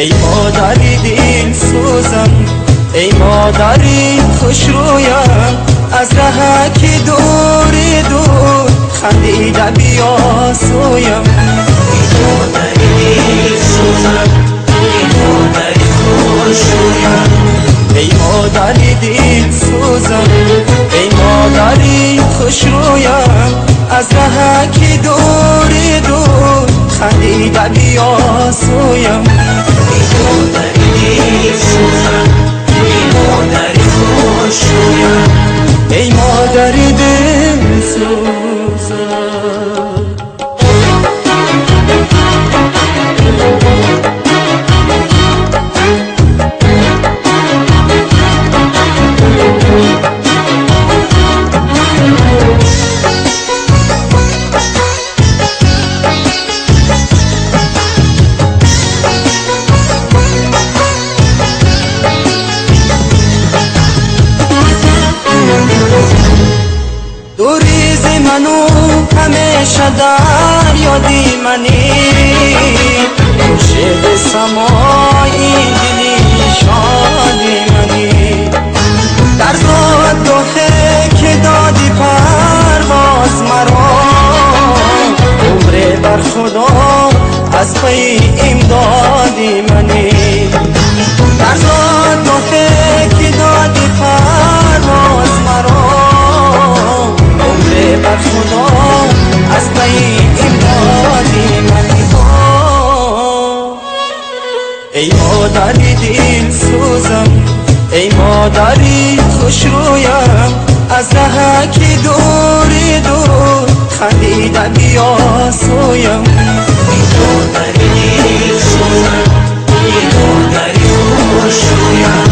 Эй модари дилсӯзам, эй модари хушрӯям, аз раҳе ки дурӣ дур хандида биё сӯям. Эй модари дилсӯзам, эй модари хушрӯям, Эй модари дилсӯзам, эй модари хушрӯям, аз раҳе ки дурӣ дур хандида биё сӯям. Эй модари дилсӯзам, эй модари хушрӯям, Эй модари дилсӯзам. Дури зи ману ҳамеша дар ёди манӣ, хуршеди самои дили шоди манӣ. Дар зодгоҳе ки додӣ парвоз маро, умре бар Худо аз пайи имдоди манӣ. Дар зодгоҳе ки додӣ парвоз маро, умре бар Худо аз пайи имдоди манӣ. Эй модари дилсӯзам, эй модари хушрӯям, аз раҳе ки дурӣ дур хандида биё сӯям. Эй модари дилсӯзам, эй модари хушрӯям,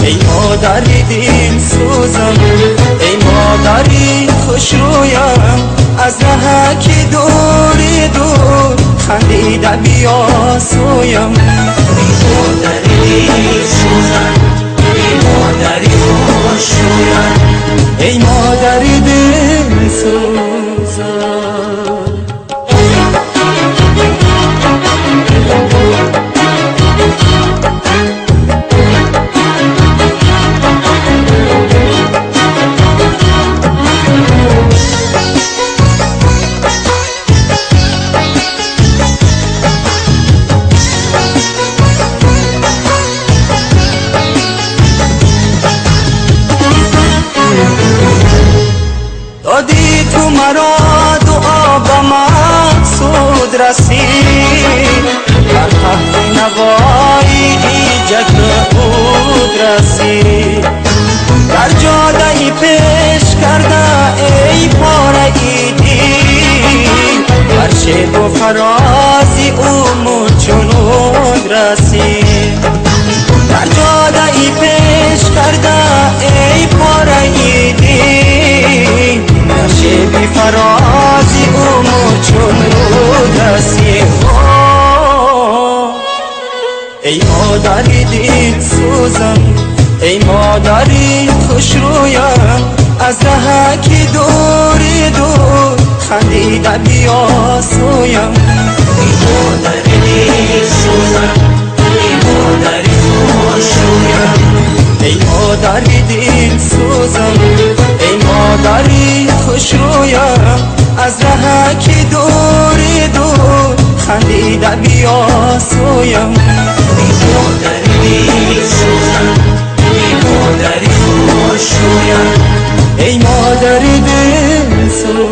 Эй модари дилсӯзам, эй модари хушрӯям, аз раҳе ки дурӣ дур хандида биё сӯям. Эй модари дилсӯзам, эй модари хушрӯям, Эй модари дилсӯзам. Додӣ ту маро дуо ба мақсуд расид, бар таҳти навои ҷак уд расид. Дар ҷодаи пеш карда эй пораи дил, бар шебу фарози умр чунуд расид. Дар ҷодаи пеш карда эй пораи дил, дар шеби фарози умр чун руд расид. Эй модари дилсӯзам, эй модари хушрӯям, аз раҳе ки дурӣ дур хандида биё сӯям. Эй модари дилсӯзам, эй модари хушрӯям, Эй модари дилсӯзам, эй модари хушрӯям, аз раҳе ки дурӣ дур хандида биё сӯям. Эй модари дилсӯзам, эй модари хушрӯям, Эй модари дилсӯзам.